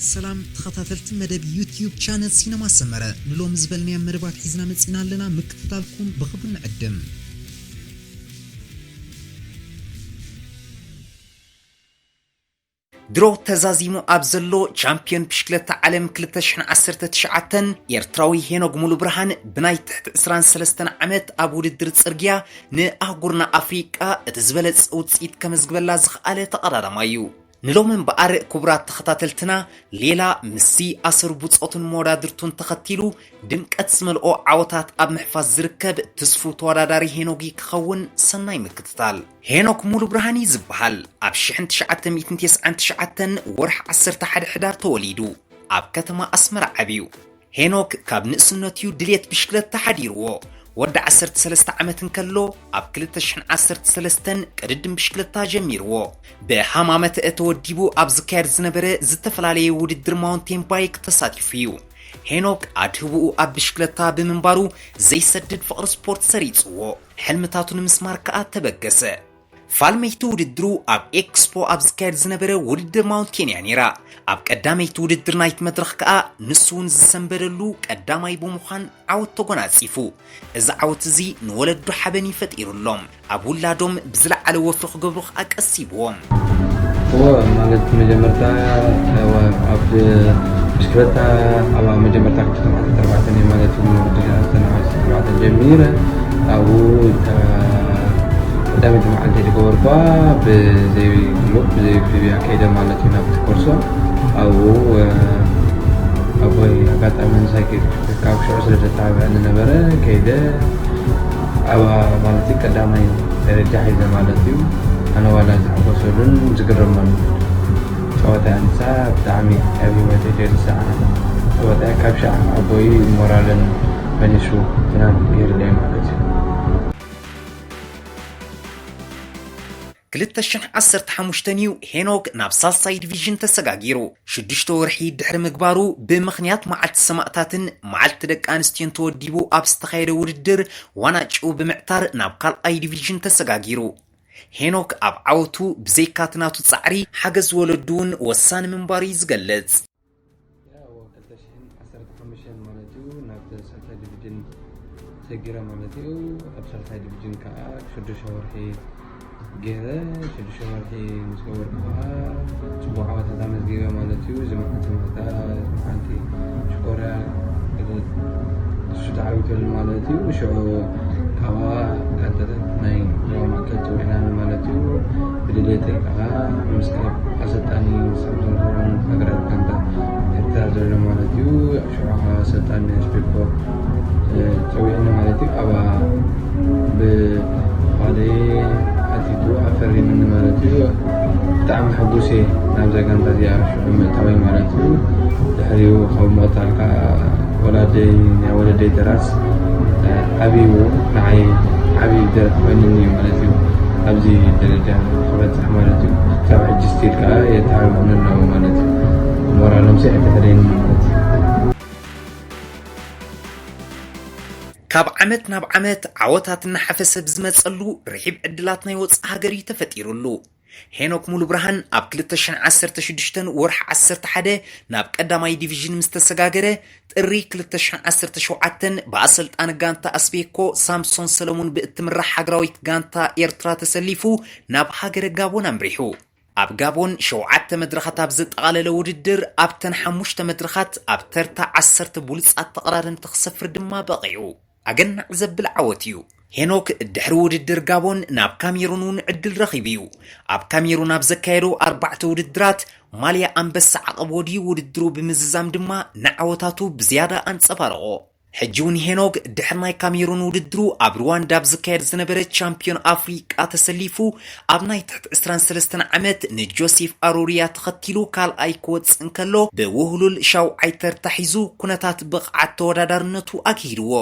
ሰላም ተኸታተልቲ መደብ ዩትዩብ ቻነል ሲነማ ሰመረ፣ ንሎሚ ዝበልናዮም መደባት ሒዝና መጺና ኣለና። ምክትታልኩም ብኽብሪ ንዕድም። ድሮ ተዛዚሙ ኣብ ዘሎ ቻምፒዮን ብሽክለታ ዓለም ክልተ ሽሕን ዓሰርተ ትሽዓተን ኤርትራዊ ሄኖግ ሙሉ ብርሃን ብናይ ትሕቲ ዕስራን ሰለስተን ዓመት ኣብ ውድድር ጽርግያ ንኣህጉርና ኣፍሪቃ እቲ ዝበለጸ ውጽኢት ከመዝግበላ ዝኸኣለ ተቐዳዳማይ እዩ። ንሎሚ እምበኣር ክቡራት ተኸታተልትና ሌላ ምስዚ ኣሰር ብጾቱን መወዳድርቱን ተኸቲሉ ድምቀት ዝመልኦ ዓወታት ኣብ ምሕፋዝ ዝርከብ ትስፉ ተወዳዳሪ ሄኖግ ክኸውን ሰናይ ምክትታል። ሄኖክ ሙሉ ብርሃን እዩ ዝበሃል። ኣብ ሽሕን ትሽዓተ ሚእትን ተስዓን ትሽዓተን ወርሒ ዓሰርተ ሓደ ሕዳር ተወሊዱ ኣብ ከተማ ኣስመራ ዓብዩ። ሄኖክ ካብ ንእስነቱ ድሌት ብሽክለታ ሓዲርዎ። ወዲ ዓሰርተ ሰለስተ ዓመት እንከሎ ኣብ ክልተ ሽሕን ዓሰርተ ሰለስተን ቅድድም ብሽክለታ ጀሚርዎ። ብሃማመተ ተወዲቡ ኣብ ዝካየድ ዝነበረ ዝተፈላለየ ውድድር ማውንቴን ባይክ ተሳቲፉ እዩ። ሄኖክ ኣድህብኡ ኣብ ብሽክለታ ብምንባሩ ዘይሰድድ ፍቕሪ ስፖርት ሰሪጽዎ። ሕልምታቱ ንምስማር ከኣ ተበገሰ። ፋልመይቲ ውድድሩ ኣብ ኤክስፖ ኣብ ዝካየድ ዝነበረ ውድድር ማውንት ኬንያ ነይራ። ኣብ ቀዳመይቲ ውድድር ናይቲ መድረኽ ከኣ ንሱ እውን ዝሰንበደሉ ቀዳማይ ብምዃን ዓወት ተጎናጺፉ። እዚ ዓወት እዚ ንወለዱ ሓበን እዩ ፈጢሩሎም። ኣብ ውላዶም ብዝለዓለ ወፍሪ ክገብሩ ከኣ ቀሲብዎም። እወ፣ ማለት መጀመርታ፣ እወ፣ ኣብ ብሽክለታ ኣብ መጀመርታ ክልተ ተባዕተ ተርባዕተ ማለት እዩ፣ ውድድር ተናባሲ ተባዕተ ጀሚረ። ኣብኡ እታ ቀዳመይቲ መዓልቲ ዝገበርኳ ብዘይ ግሩፕ፣ ብዘይ ፊብያ ከይደ ማለት እዩ ናብቲ ኮርሶ። ኣብኡ፣ እ፣ ኣቦይ ኣጋጣሚ ንሳይ ከይዱ ካብ ሽዑ ስለ ዘተባብዐኒ ነበረ፣ ከይደ ኣብ ማለት እዩ ቀዳማይ ደረጃ ሒዘ ማለት እዩ። ኣነ ዋላ ዝሕጎሰሉን ዝግረመሉን ጨዋታ ኣንሳ ብጣዕሚ ኣብ ህይወተይ ዘይርስዓ ጨዋታ እያ። ካብ ሻዕ ኣቦይ ሞራልን መሊሱ ምናምን ገይሩለይ ማለት እዩ። ክልተ ሽሕን ዓሰርተ ሓሙሽተን እዩ ሄኖክ ናብ ሳልሳይ ዲቪዥን ተሰጋጊሩ። ሽዱሽተ ወርሒ ድሕሪ ምግባሩ ብምኽንያት መዓልቲ ሰማእታትን መዓልቲ ደቂ ኣንስትዮን ተወዲቡ ኣብ ዝተኻየደ ውድድር ዋናጭኡ ብምዕታር ናብ ካልኣይ ዲቪዥን ተሰጋጊሩ። ሄኖክ ኣብ ዓወቱ ብዘይካቲ ናቱ ጻዕሪ ሓገዝ ወለዱ እውን ወሳኒ ምንባሩ እዩ ዝገልጽ። ያው ክልተ ሽሕን ዓሰርተ ሓሙሽተን ማለት እዩ ናብ ሳልሳይ ዲቪዥን ሰጊረ ማለት እዩ። ኣብ ሳልሳይ ዲቪዥን ከዓ ሽዱሽተ ወርሒ ገይረ፣ ሽዱሽተ ወርሒ ምስ ገበርኩ ከዓ ፅቡቅ ዓወታት ኣመዝጊበ ማለት እዩ። እዚ መዓልቲ መዓልታ ሓንቲ ሽኮርያ እሱ ተዓዊተሉ ማለት እዩ። ሽዑ ካብኣ ጋንታታት ናይ ዞባ ማእከል ፀዊዕናኒ ማለት እዩ። ብድሌተይ ከዓ ምስ ኣሰልጣኒ ሳምሶን ሮን ሃገራዊ ጋንታ ኤርትራ ዘሎ ማለት እዩ። ሽዑ ከዓ ኣሰልጣኒ ስፒኮ፣ እ፣ ፀዊዕኒ ማለት እዩ። ኣብኣ ብባዕለይ ኣቲቱ ኣፈሪምኒ ማለት እዩ። ብጣዕሚ ሕጉስ እየ ናብዛ ጋንታ እዚኣ ሽዑ ምእታወይ ማለት እዩ። ድሕሪኡ ካብ ምቕታል ከዓ ወላደይ፣ ናይ ወለደይ ተራስ፣ እ፣ ዓብዩ ንዓይ ዓብዩ ደረት ኮይኑኒ እዩ ማለት እዩ። ኣብዚ ደረጃ ክበፅሕ ማለት እዩ። ክሳብ ሕጂ ስቲል ከዓ የተባብዑኒ ኣለዉ ማለት እዩ። ሞራሎምሲ ኣይተፈለየኒ ማለት እዩ። ካብ ዓመት ናብ ዓመት ዓወታት እናሓፈሰ ብዝመፀሉ ርሒብ ዕድላት ናይ ወፃኢ ሃገር እዩ ተፈጢሩሉ። ሄኖክ ሙሉ ብርሃን ኣብ ክልተ ሽሕን ዓሰርተ ሽዱሽተን ወርሒ ዓሰርተ ሓደ ናብ ቀዳማይ ዲቪዥን ምስ ተሰጋገረ፣ ጥሪ ክልተ ሽሕን ዓሰርተ ሸውዓተን ብኣሰልጣኒ ጋንታ ኣስቤኮ ሳምሶን ሰለሙን ብእትምራሕ ሃገራዊት ጋንታ ኤርትራ ተሰሊፉ ናብ ሃገረ ጋቦን ኣምሪሑ። ኣብ ጋቦን ሸውዓተ መድረኻት ኣብ ዘጠቓለለ ውድድር፣ ኣብተን ሓሙሽተ መድረኻት ኣብ ተርታ ዓሰርተ ብሉጻት ተቐዳደምቲ ክሰፍር ድማ በቒዑ። ኣገናዕ ዘብል ዓወት እዩ። ሄኖክ ድሕሪ ውድድር ጋቦን ናብ ካሜሩን እውን ዕድል ረኺቡ እዩ። ኣብ ካሜሩን ኣብ ዘካየዶ ኣርባዕተ ውድድራት ማልያ ኣንበሳ ዓቐብ ወድዩ ውድድሩ ብምዝዛም ድማ ንዓወታቱ ብዝያዳ ኣንጸባረቖ። ሕጂ እውን ሄኖክ ድሕሪ ናይ ካሜሩን ውድድሩ ኣብ ሩዋንዳ ኣብ ዝካየድ ዝነበረ ቻምፒዮን ኣፍሪቃ ተሰሊፉ ኣብ ናይ ትሕቲ ዕስራን ሰለስተን ዓመት ንጆሴፍ ኣሮሪያ ተኸቲሉ ካልኣይ ክወጽእ እንከሎ ብውህሉል ሻውዓይ ተርታ ሒዙ ኩነታት ብቕዓት ተወዳዳርነቱ ኣግሂድዎ።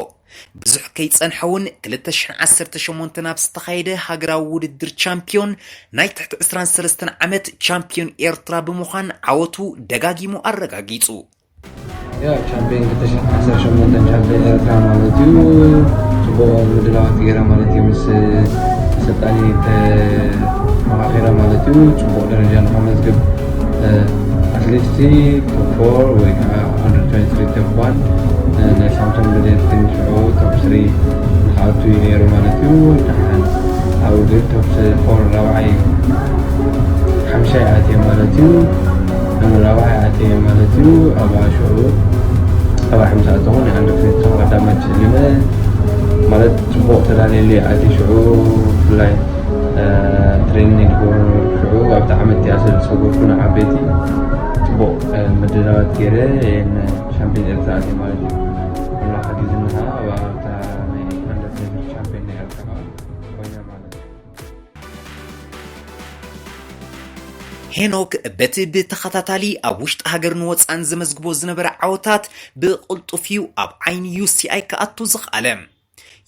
ብዙሕ ከይጸንሐ እውን ክልተ ሽሕን ዓሰርተ ሸሞንተን ኣብ ዝተኻየደ ሃገራዊ ውድድር ቻምፒዮን ናይ ትሕቲ ዕስራን ሰለስተን ዓመት ቻምፒዮን ኤርትራ ብምዃን ዓወቱ ደጋጊሙ ኣረጋጊጹ። ያው ቻምፒዮን ክልተ ሽሕን ዓሰርተ ሸሞንተ ቻምፒዮን ኤርትራ ማለት እዩ። ጽቡቕ ምድላዋት ገይረ ማለት እዩ። ምስ ኣሰልጣኒ ተመኻኺረ ማለት እዩ። ጽቡቕ ደረጃ ንኸመዝግብ፣ እ፣ ኣትሊስቲ ቶፕ ፎር ወይ ከዓ ኣንደር ትዌንቲ ትሪ ቶፕ ዋን ናይ ሳምሶም ብሌን ሽዑ ቶፕ ስሪ ንክኣቱ እዩ ነይሩ ማለት እዩ። ደሓን ኣብኡ ግን ቶፕ ፎር ራብዓይ እዩ፣ ሓምሻይ ኣትየ ማለት እዩ። ራብዓይ ኣትየ ማለት እዩ። ኣብኣ ሽዑ ራብዓይ ምስ ኣተኹ ናይ ኣንደር ትዌንቲ ትሪ ቀዳማይ ተሸሊመ ማለት ጽቡቕ ተዳልየለይ ኣትየ ሽዑ ብፍላይ ትሬኒንግ ሽዑ ኣብቲ ዓመት እቲኣ ስለ ዝሰገርኩ ንዓበይቲ ጽቡቕ ምድላዋት ገይረ ሻምፒዮን ኤርትራ ኣትየ ማለት እዩ። ኣምላኽ ሓጊዝኒ ከዓ ኣብታ ናይ ኣንደር ትዌንቲ ትሪ ሻምፒዮን ናይ ኤርትራ ከዓ ኮይነ ማለት እዩ። ሄኖክ በቲ ብተኸታታሊ ኣብ ውሽጢ ሃገርን ወፃእን ዘመዝግቦ ዝነበረ ዓወታት ብቕልጡፍ እዩ ኣብ ዓይኒ ዩ ሲ ኣይ ክኣቱ ዝኸኣለ።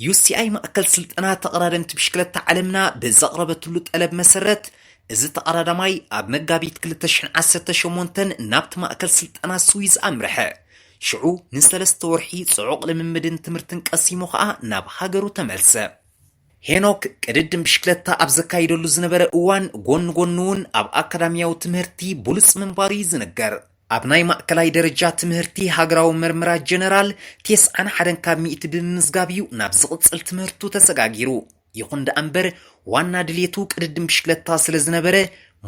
ዩ ሲ ኣይ ማእከል ስልጠና ተቐዳደምቲ ብሽክለታ ዓለምና ብዘቕረበትሉ ጠለብ መሰረት፣ እዚ ተቐዳዳማይ ኣብ መጋቢት ክልተ ሽሕን ዓሰርተ ሸሞንተን ናብቲ ማእከል ስልጠና ስዊዝ ኣምርሐ። ሽዑ ንሰለስተ ወርሒ ጽዑቕ ልምምድን ትምህርትን ቀሲሙ ኸኣ ናብ ሃገሩ ተመልሰ። ሄኖክ ቅድድም ብሽክለታ ኣብ ዘካይደሉ ዝነበረ እዋን፣ ጎኒ ጎኒ እውን ኣብ ኣካዳሚያዊ ትምህርቲ ብሉጽ ምንባሩ እዩ ዝንገር። ኣብ ናይ ማእከላይ ደረጃ ትምህርቲ ሃገራዊ መርመራ ጀነራል ተስዓን ሓደን ካብ ሚእቲ ብምምዝጋብ እዩ ናብ ዝቕጽል ትምህርቱ ተሰጋጊሩ። ይኹን ደኣ እምበር፣ ዋና ድሌቱ ቅድድም ብሽክለታ ስለ ዝነበረ፣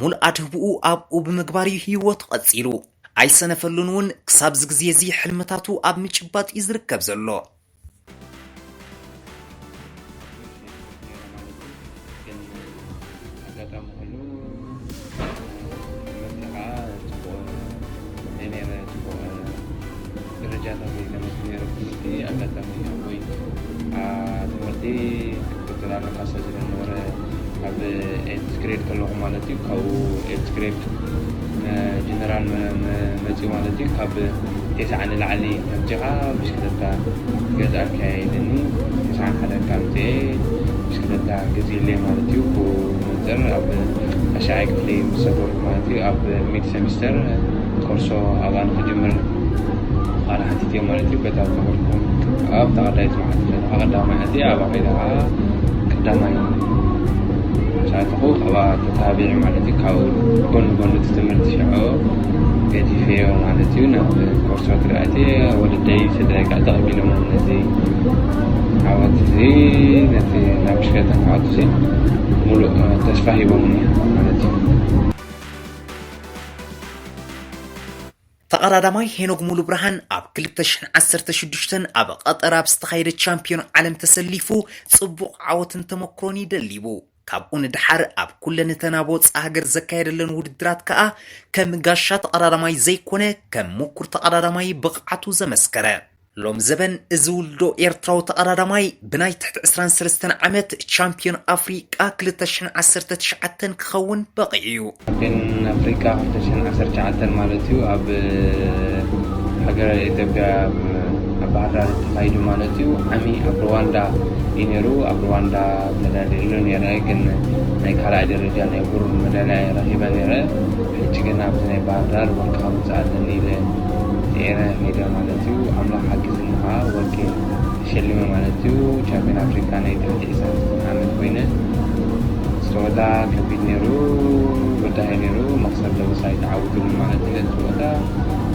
ሙሉእ ኣድህብኡ ኣብኡ ብምግባር እዩ ህይወቱ ቀጺሉ። ኣይሰነፈሉን እውን፣ ክሳብ እዚ ግዜ እዚ ሕልምታቱ ኣብ ምጭባጥ እዩ ዝርከብ ዘሎ። ግን ኣጋጣሚ ኮይኑ ትምህርቲ ከዓ ፅቡቅ ናይ ነይረ ፅቡቅ ደረጃታት እዩ ተመዝጊቡ ነይረ። ትምህርቲ ኣጋጣሚ ኣቦይ ትምህርቲ ክፍትላለካ ስለ ዝነበረ ኣብ ኤልት ግሬድ ከለኹ ማለት እዩ። ካብኡ ኤልት ግሬድ ጀነራል መፅኡ ማለት እዩ። ካብ ቴስዓ ንላዕሊ ኣምፂኻ ብሽክለታ ገዝኣልካ ኢለኒ። ቴስዓን ሓደን ካብ ምፅኤ ብሽክለታ ገዚእለይ ማለት እዩ። ብኡ መንፅር ኣብ ታሽዓይ ክፍሊ ምስ ሰገርኩ ማለት እዩ፣ ኣብ ሚድ ሰሚስተር ኮርሶ ኣብኣ ንክጅምር ቃል ሓቲተ ማለት እዩ። በታ ዝነበርኩ ኣብ ተቐዳይት መዓልቲ ዘለካ ቀዳማይ ኣትየ ኣብኣ ከይደ ከዓ ቀዳማይ ሰዓትኹ ካብኣ ተታቢዐ ማለት እዩ። ካብኡ ጎኒ ጎኒ እቲ ትምህርቲ ሽዑ ገዲፈዮ ማለት እዩ። ናብ ኮርሶ ትርኣቲ ወለደይ ስድራይ ከዓ ተቐቢሎም ነዚ ዓወት እዚ ነቲ ናብ ብሽክለታ ክኣቱ ሙሉእ ተስፋ ሂቦምኒ ማለት እዩ። ተቐዳዳማይ ሄኖግ ሙሉብርሃን ኣብ ክልተ ሽሕን ዓሰርተ ሽዱሽተን ኣብ ቐጠር ኣብ ዝተኻየደ ቻምፒዮን ዓለም ተሰሊፉ ጽቡቕ ዓወትን ተመክሮን እዩ ደሊቡ። ካብኡ ንደሓር ኣብ ኩለን እተን ኣብ ወጻኢ ሃገር ዘካየደለን ውድድራት ከኣ ከም ጋሻ ተቐዳዳማይ ዘይኮነ ከም ምኩር ተቐዳዳማይ ብቕዓቱ ዘመስከረ። ሎም ዘበን እዚ ውልዶ ኤርትራዊ ተቐዳዳማይ ብናይ ትሕቲ ዕስራን ሰለስተን ዓመት ቻምፒዮን ኣፍሪቃ ክልተ ሽሕን ዓሰርተ ትሽዓተን ክኸውን በቒዑ እዩ። ቻምፒዮን ኣፍሪቃ ክልተ ሽሕን ዓሰርተ ትሽዓተን ማለት እዩ ኣብ ሃገረ ኢትዮጵያ ኣብ፣ ኣብ ባህር ዳር ተኻይዱ ማለት እዩ። ዓሚ ኣብ ሩዋንዳ እዩ ነይሩ። ኣብ ሩዋንዳ ተዳልየሉ ነይረ፣ ግን ናይ ካልኣይ ደረጃ ናይ ብሩር መዳልያ እየ ረኺበ ነይረ። ሕጂ ግን ኣብዚ ናይ ባህር ዳር ወርቂ ከምፅእ ኣለኒ ኢለ ስዒረ ከይደ ማለት እዩ። ኣምላኽ ሓጊዝኒ ከዓ ወርቂ ተሸሊመ ማለት እዩ። ቻምፒዮን ኣፍሪካ ናይ ትሕቲ ዒስራን ዓመት ኮይነ። ጸወታ ከቢድ ነይሩ፣ በዳሂ ነይሩ፣ መኽሰብ ለበሳ ኣይተዓወትሉን ማለት እዩ። ነቲ ጸወታ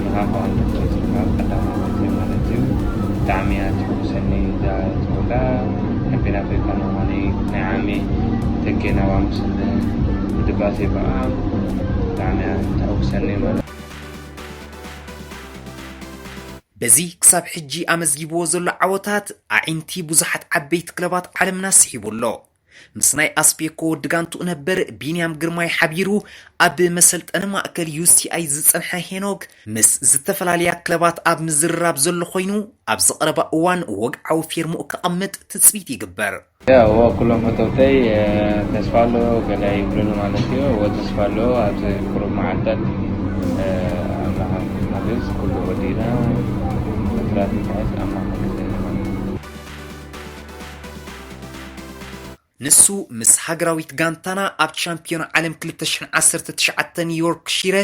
ንኻ ከዋን ተወፂእካ ቀዳማይ ወፂኡ ማለት እዩ። ብጣዕሚ እያ ተሐጉሰኒ እዛ ጸወታ። ቻምፒዮን ኣፍሪካ ንምዃነይ ናይ ዓሚ ተጌና ዋምስን ምድባሰይ ከዓ ብጣዕሚ እያ ተሐጉሰኒ ማለት እዩ። በዚ ክሳብ ሕጂ ኣመዝጊብዎ ዘሎ ዓወታት ኣዒንቲ ብዙሓት ዓበይቲ ክለባት ዓለምና ስሒቡ ኣሎ። ምስ ናይ ኣስቤኮ ወዲ ጋንትኡ ነበር ቢንያም ግርማይ ሓቢሩ ኣብ መሰልጠኒ ማእከል ዩ ሲ ኣይ ዝጸንሐ ሄኖግ፣ ምስ ዝተፈላለያ ክለባት ኣብ ምዝርራብ ዘሎ ኮይኑ፣ ኣብዚ ቀረባ እዋን ወግዓዊ ፌርምኡ ከቐምጥ ትጽቢት ይግበር። ያው ኩሎም ፈተውተይ፣ እ፣ ተስፋ ኣሎ ገለ ይብሉኒ ማለት እዩ። እወ ተስፋ ኣሎ። ኣብዚ ቁሩብ መዓልታት፣ እ፣ ኣምላኽ ሓግዝ ኩሉ ወዲእና፣ ብድራት ይትሓዝ ኣምላኽ ሓግዝ ማለት እዩ። ንሱ ምስ ሃገራዊት ጋንታና ኣብ ቻምፒዮን ዓለም ክልተ ሽሕን ዓሰርተ ትሽዓተ ኒውዮርክ ሽረ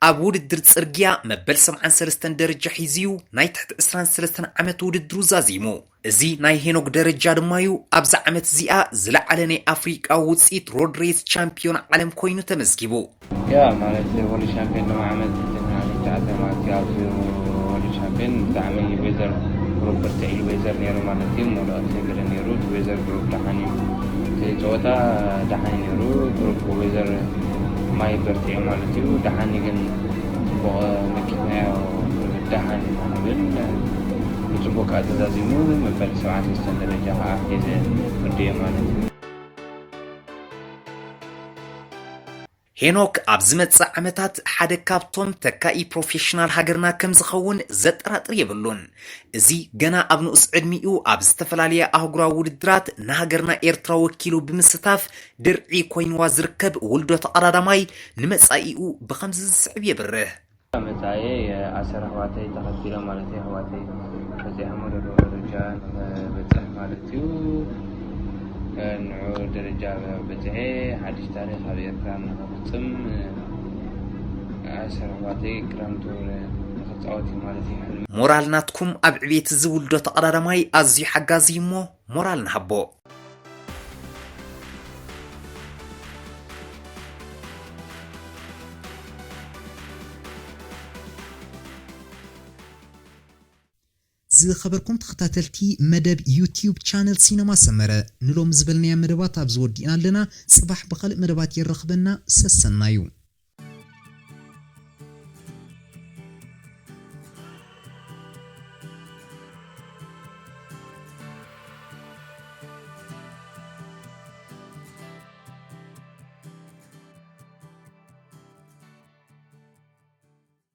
ኣብ ውድድር ጽርግያ መበል ሰብዓን ሰለስተን ደረጃ ሒዙ እዩ ናይ ትሕቲ ዕስራን ሰለስተን ዓመት ውድድሩ ዛዚሙ። እዚ ናይ ሄኖክ ደረጃ ድማ እዩ ኣብዛ ዓመት እዚኣ ዝለዓለ ናይ ኣፍሪቃ ውጽኢት ሮድ ሬስ ቻምፒዮን ዓለም ኮይኑ ተመዝጊቡ። ያ ማለት ወርልድ ቻምፒዮን ድማ ዓመት ኣተ ማለት እዩ። ኣብዚ ወዲ ቻምፒዮን ብጣዕሚ ዌዘር ግሩፕ ብርትዕ ኢሉ ዌዘር ነይሩ ማለት እዩ። እሞ ደኣ ገለ ነይሩ፣ እቲ ዌዘር ግሩፕ ደሓን እዩ። እቲ ጸወታ ደሓን እዩ ነይሩ፣ ግሩፕ ዌዘር ማይ በርትዕ ማለት እዩ። ደሓን እዩ ግን ጽቡቕ መኪትናዮ፣ ደሓን እዩ ንብል። ብጽቡቕ ከኣ ተዛዚሙ መበል ሰብዓን ሰለስተን ደረጃ ከኣ ሒዘ ወዲኤ ማለት እዩ። ሄኖክ ኣብ ዝመጽእ ዓመታት ሓደ ካብቶም ተካኢ ፕሮፌሽናል ሃገርና ከም ዝኸውን ዘጠራጥር የብሉን። እዚ ገና ኣብ ንኡስ ዕድሚኡ ኣብ ዝተፈላለያ ኣህጉራዊ ውድድራት ንሃገርና ኤርትራ ወኪሉ ብምስታፍ ድርዒ ኮይንዋ ዝርከብ ውልዶ ተቐዳዳማይ ንመጻኢኡ ብኸምዚ ዝስዕብ የብርህ። መጻኤ ኣሰር ኣሕዋተይ ተኸቲለ ማለት እዩ። ኣሕዋተይ በጺሐሞ ደለዉ ደረጃ ንኸበጽሕ ማለት እዩ። ንዑ ደረጃ በጺሐ ሓድሽ ታሪኽ ኣብ ኤርትራ ንኸፍጽም ኣሰር ኣሕዋተይ ክረምቱ ንኽጻወት እዩ ማለት እዩ ሕልሚ። ሞራል ናትኩም ኣብ ዕቤት እዚ ውልዶ ተቐዳዳማይ ኣዝዩ ሓጋዚ እዩ እሞ ሞራል ንሃቦ። ዝኸበርኩም ተኸታተልቲ መደብ ዩቲዩብ ቻነል ሲነማ ሰመረ፣ ንሎም ዝበልናያ መደባት ኣብዚ ወዲእና ኣለና። ጽባሕ ብኻልእ መደባት የራኽበና። ሰሰናዩ።